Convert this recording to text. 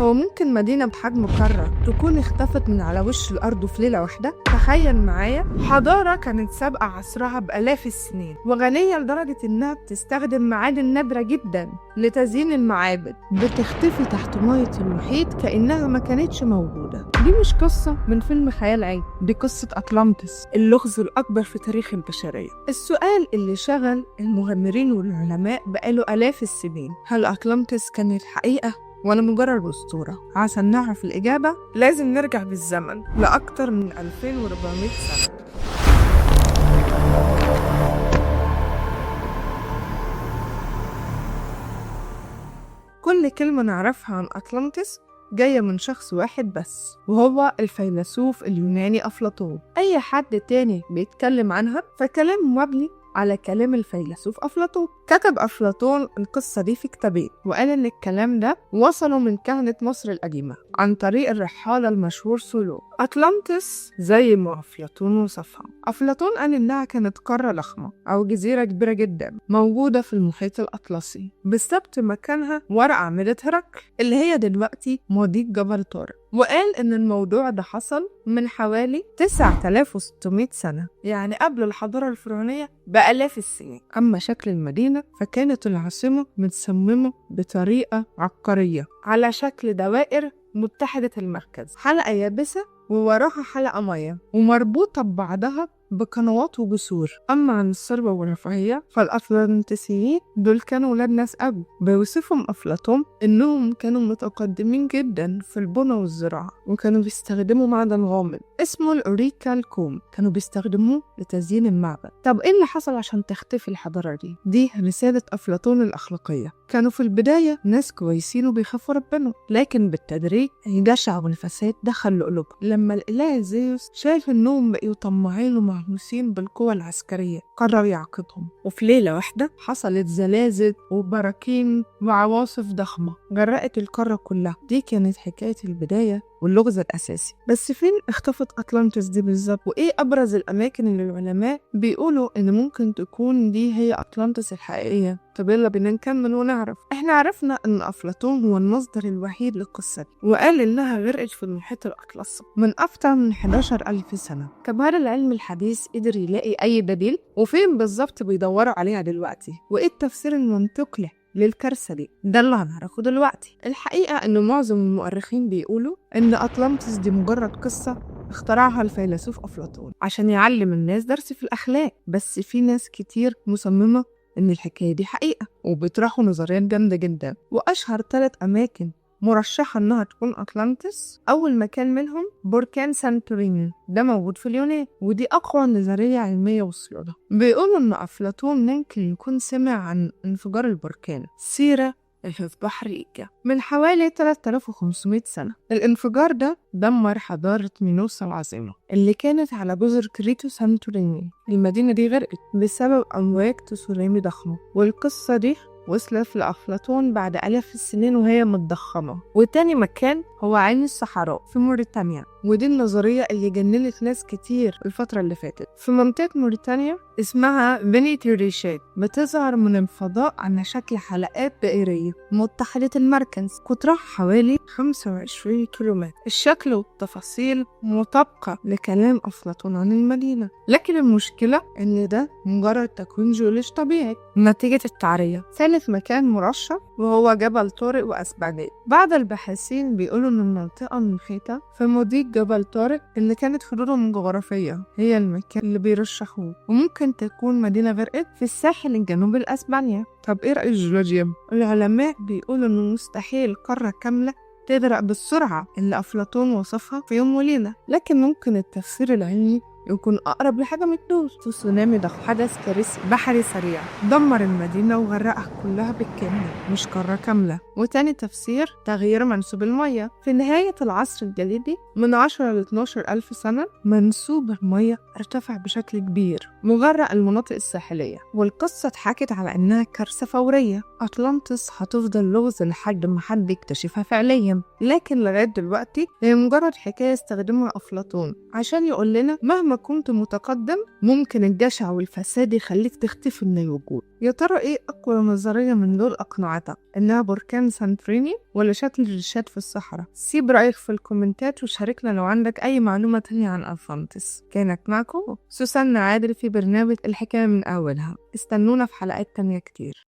هو ممكن مدينة بحجم قارة تكون اختفت من على وش الأرض في ليلة واحدة؟ تخيل معايا حضارة كانت سابقة عصرها بآلاف السنين وغنية لدرجة إنها بتستخدم معادن نادرة جدا لتزيين المعابد، بتختفي تحت مية المحيط كأنها ما كانتش موجودة. دي مش قصة من فيلم خيال علمي، دي قصة أطلانتس، اللغز الأكبر في تاريخ البشرية. السؤال اللي شغل المغامرين والعلماء بقاله آلاف السنين، هل أطلانتس كانت حقيقة ولا مجرد أسطورة؟ عشان نعرف الإجابة لازم نرجع بالزمن لأكتر من 2400 سنة. كل كلمة نعرفها عن أطلانتس جاية من شخص واحد بس، وهو الفيلسوف اليوناني أفلاطون. أي حد تاني بيتكلم عنها فكلام مبني على كلام الفيلسوف أفلاطون. كتب أفلاطون القصة دي في كتابين، وقال إن الكلام ده وصله من كهنة مصر القديمة عن طريق الرحالة المشهور سولو. أطلانتس زي ما أفلاطون وصفها، أفلاطون قال إنها كانت قارة ضخمة أو جزيرة كبيرة جدا موجودة في المحيط الأطلسي، بالظبط مكانها ورا أعمدة هرقل اللي هي دلوقتي مضيق جبل طارق. وقال إن الموضوع ده حصل من حوالي 9600 سنة، يعني قبل الحضارة الفرعونية بآلاف السنين. أما شكل المدينة فكانت العاصمة متصممة بطريقة عبقرية على شكل دوائر متحدة المركز، حلقة يابسة ووراها حلقة مية ومربوطة ببعضها بقنوات وجسور. أما عن الثروة والرفاهية فالأطلانتسيين دول كانوا ولاد ناس قبل، بيوصفهم أفلاطون إنهم كانوا متقدمين جدا في البنى والزراعة، وكانوا بيستخدموا معدن غامض اسمه الأوريكالكوم، كانوا بيستخدموه لتزيين المعبد. طب إيه اللي حصل عشان تختفي الحضارة دي؟ دي رسالة أفلاطون الأخلاقية. كانوا في البداية ناس كويسين وبيخافوا ربنا، لكن بالتدريج الجشع والفساد دخل لقلوبهم. لما الإله زيوس شاف إنهم بقوا طماعين ومهووسين بالقوة العسكرية قرر يعاقبهم، وفي ليلة واحدة حصلت زلازل وبراكين وعواصف ضخمة غرقت القارة كلها. دي كانت حكاية البداية واللغز الأساسي. بس فين اختفت أطلانتس دي بالظبط؟ وإيه أبرز الأماكن اللي العلماء بيقولوا إن ممكن تكون دي هي أطلانتس الحقيقية؟ طب يلا بينا نكمل ونعرف. إحنا عرفنا إن أفلاطون هو المصدر الوحيد للقصة دي، وقال إنها غرقت في المحيط الأطلسي من أكتر من 11,000 سنة. طب هل العلم الحديث قدر يلاقي أي دليل؟ وفين بالظبط بيدوروا عليها دلوقتي؟ وإيه التفسير المنطقي للكارثة دي؟ ده اللي هنعرفه دلوقتي. الحقيقة إن معظم المؤرخين بيقولوا إن أطلانتس دي مجرد قصة اخترعها الفيلسوف أفلاطون عشان يعلم الناس درس في الأخلاق، بس في ناس كتير مصممة إن الحكاية دي حقيقة وبيطرحوا نظريات جامدة جدا. وأشهر 3 أماكن مرشحة إنها تكون أطلانتس، أول مكان منهم بركان سانتوريني، ده موجود في اليونان، ودي أقوى نظرية علمية وصلوا لها. بيقولوا إن أفلاطون ممكن يكون سمع عن انفجار البركان سيرة في بحر إيجا من حوالي 3500 سنة. الانفجار ده دمر حضارة مينوس العظيمة اللي كانت على جزر كريتو سانتوريني. المدينة دي غرقت بسبب أمواج تسونامي ضخمة، والقصة دي وصلت لأفلاطون بعد آلاف السنين وهي متضخمة. وتاني مكان هو عين الصحراء في موريتانيا، ودي النظرية اللي جننت ناس كتير الفترة اللي فاتت. في منطقة موريتانيا اسمها بني تريشات، بتظهر من الفضاء على شكل حلقات دائرية متحدة المركز، قطرها حوالي 25 كيلومتر. الشكل والتفاصيل مطابقة لكلام أفلاطون عن المدينة، لكن المشكلة إن ده مجرد تكوين جيولوجي طبيعي نتيجة التعرية. ثالث مكان مرشح وهو جبل طارق وأسبانيا. بعض الباحثين بيقولوا إن المنطقة المحيطة في مضيق جبل طارق اللي كانت حدودهم الجغرافية هي المكان اللي بيرشحوه، وممكن تكون مدينة غرقت في الساحل الجنوبي لأسبانيا. طب إيه رأي الجيولوجيا؟ العلماء بيقولوا إنه مستحيل قارة كاملة تغرق بالسرعة اللي أفلاطون وصفها في يوم وليلة، لكن ممكن التفسير العلمي يكون أقرب لحاجة متدوس. تسونامي ضخم، حدث كارثي بحري سريع دمر المدينة وغرقها كلها بالكامل، مش قارة كاملة. وتاني تفسير تغيير منسوب المية. في نهاية العصر الجليدي من 10 ل 12 ألف سنة منسوب المية ارتفع بشكل كبير مغرق المناطق الساحلية، والقصة اتحكت على إنها كارثة فورية. أطلانتس هتفضل لغز لحد ما حد يكتشفها فعليا، لكن لغاية دلوقتي هي مجرد حكاية استخدمها أفلاطون عشان يقول لنا مهما مهما كنت متقدم ممكن الجشع والفساد يخليك تختفي من الوجود. يا ترى إيه أقوى نظرية من دول أقنعتك؟ إنها بركان سانتوريني ولا شكل الريشات في الصحراء؟ سيب رأيك في الكومنتات وشاركنا لو عندك أي معلومة تانية عن أطلانتس. كانت معكم سوسنة عادل في برنامج الحكاية من أولها. استنونا في حلقات تانية كتير.